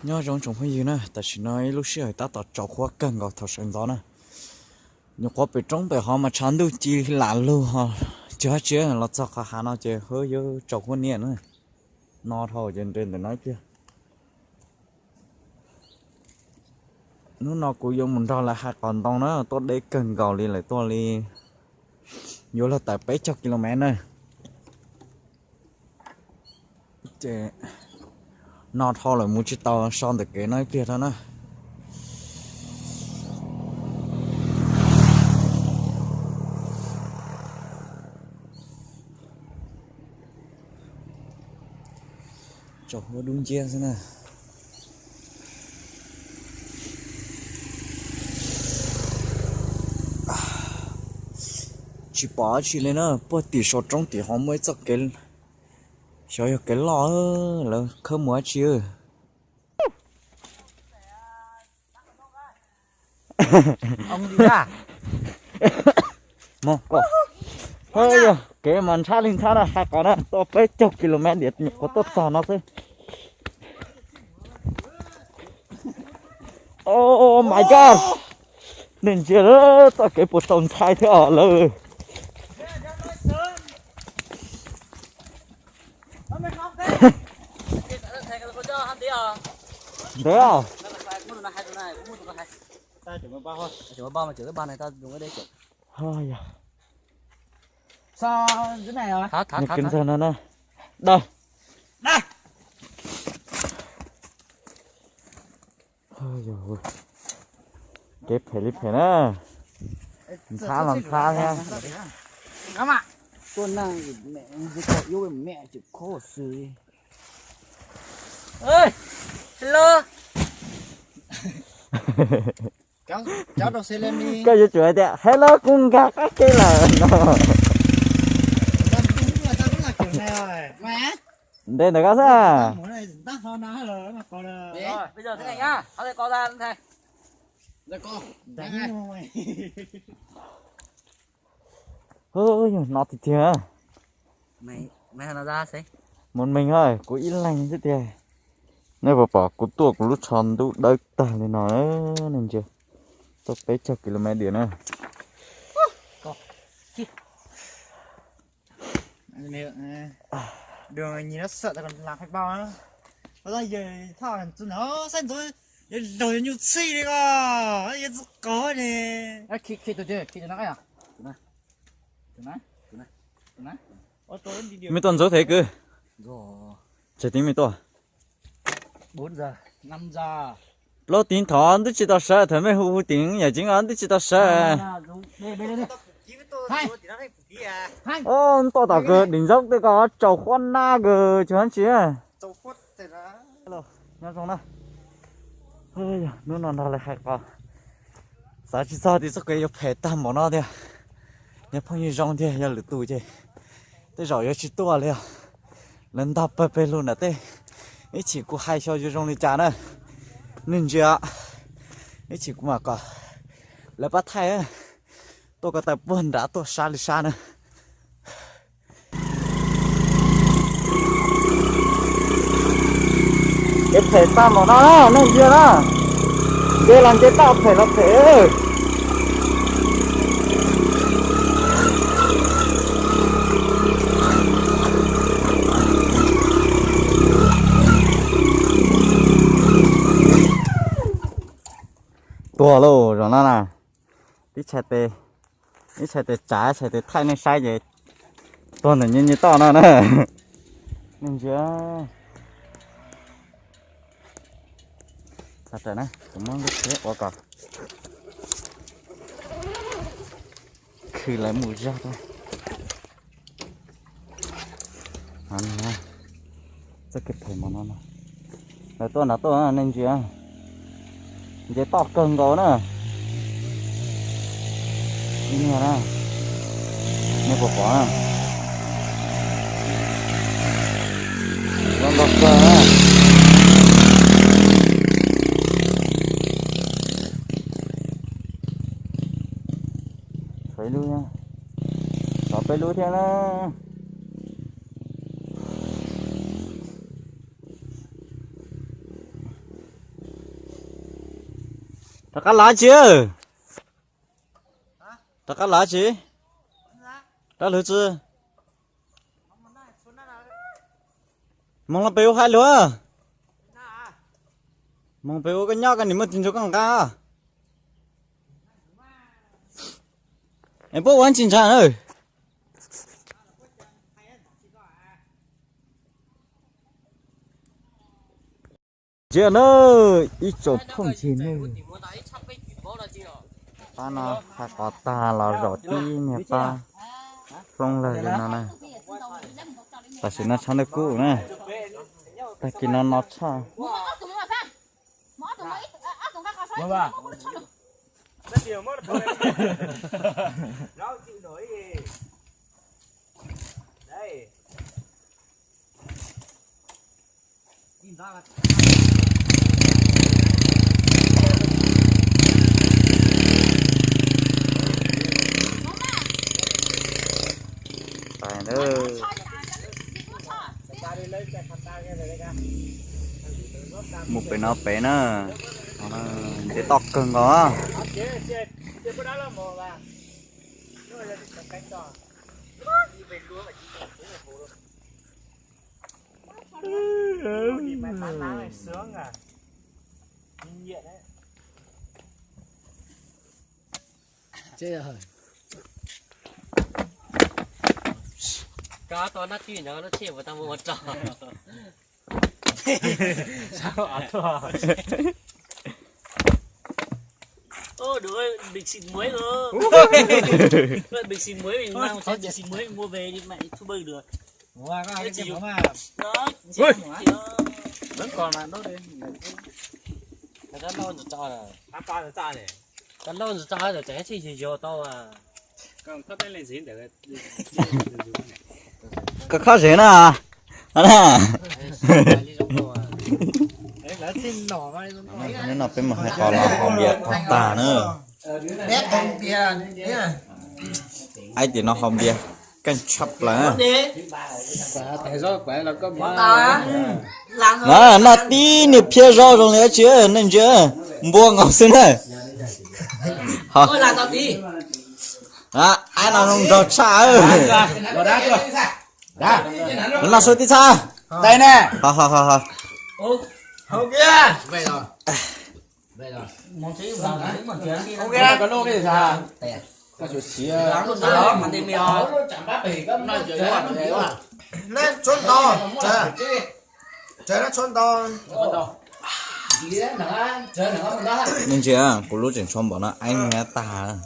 Nyob zoo tsoom phooj ywg na, tam sim no ib lub sij hawm tab tom tsaus huab kawg nkaus thaum sawv ntxov na. Nyuam qhuav pem roob pem hov mas tshav ntuj ci lam lug ho, tsis hab tsi los txog qhov hav no ces hwb yuav tsaus huab niam na. No dhau ces nres ntawm no ib pliag. Hnub no kuv yuav mus nrog lawv hais qos ntoo na, tuaj deb kawg nkaus li lawm, tuaj li yuav luag tawm peb caug ki lo mev na. Ces no dhau lawm mus tsis tau, so ntawm kev no ib pliag rau na. Tsaus huab dub nciab xwb na. Tsis pom dab tsi li na, puag tim saum roob tim hov muaj ib txoj kev, xyov yog kev loj lawv khawb mus dab tsi. Kev mas ntshab li ntshab na, hais qhov na tuaj peb caug ki lo mev diam nyuam qhuav tuaj txog no xwb. Oh my god, nej ntsia txoj kev puas tau ntshai thiab os lawm. Ntawd os. Nws kwv ntxawg no na. Dawg. Kev phem li phem na. Ntxhab los ntxhab thiab. Koj yuav tsum hais tias hello kuv nkag qab ke lawm no. Nte ntawm koj xwb. Yog no tiag tiag. Mus meej, kuv ib leeg xwb tiag. Nej puas pom kuv tuaj kuv lub tsho ntub dawb tag li no, nej ntsia, tuaj peb caug ki lo mev diam na. Mej tuaj ntxuav thev kwv. Tsawg teev mej tuaj? Plaub teev thov twb tsis tau sawv, thaum mej hu hu teev yam tseeb os twb tsis tau sawv. Tuaj tom kawg dim zaub tej ko tsaus huab nab kawg tsis hab tsi. Nyob zoo na. Hnub no nrog lawv hais qos, xav tsis txog tias txoj kev yuav phem tag npaum no tiag. Yog phooj ywg zoo tiag yog lwm tus ces tej zaum yuav tsis tuaj li os. Lawv ntog pawg peg lug nram tej. Ib chim kuv hais xyov yuav zoo li cas na. Nej ntsia, ib chim kuv mam kom lawv pab thaij, tuaj ko taw puag nrad tuaj sab li sab na. Kev phem tag npaum no na nej ntsia na. Nce los nce toj phem los phem. Tuag lauj zaum no na. Tib tshais tes, ib tshais tes tsav tshais tes thaij nej saib ces tuag ntawm nyi nyi toj no na. Nej ntsia. Txog rawm na, kuv muab lub tsheb ua kom khwv lawv mus zog. Txoj kev phem npaum no no, lawv tuaj nrad tuaj nej ntsia, nce toj kawg nkaus na. Ib niag na, nej puas pom na? Loj loj kawg na. Tshuav ib lub, tshuav peb lub thiab na. Rov qab lav tsi? Rov qab lav tsi? Rov lwv tsi? Moog los peb ua hais lug. Moog peb ua koj nyob koj nim muaj tig ntsug koj nqa. Es puab ua tsis ntshai na. Ntsia na, ib tsoom phooj ywg na, pab no hais qhov tag los zaum tib niag pab xoob lawg li no na. Tam sim no tshav ntuj kub na, tag kis no no tshaj. Mus pem no pem na, ntev toj kawg nkaus. Koj tau nab twj nyob lub tsheb puas tau mus ua rog? Được bình xịt muối rồi. Bình xịt muối mình mang, bình xịt muối mình mua về đi mà không bơy được. Ua, có hai cái chén muối mà. Đó, chén muối đó. Vẫn còn mà, đốt đi. Cái đó lâu rồi cho rồi. Há pa rồi cho này. Tau lauj ntsis tso hauv tseem ib txhij yog yog tau. Koj khob zem na. Neb no peb mus hais qhov los haus npias tag na. Ib tiam no haus npias keej tshaj plaws. Noj tib niag phiab zaub zoo li dab tsi nej ntsia, npua nkaus xwb na. Aib no zoo nraug tshaj. Noj sub tib txha. Nej ntsia, kuv lub tseem tshuav npaum no, aib nyuag tag.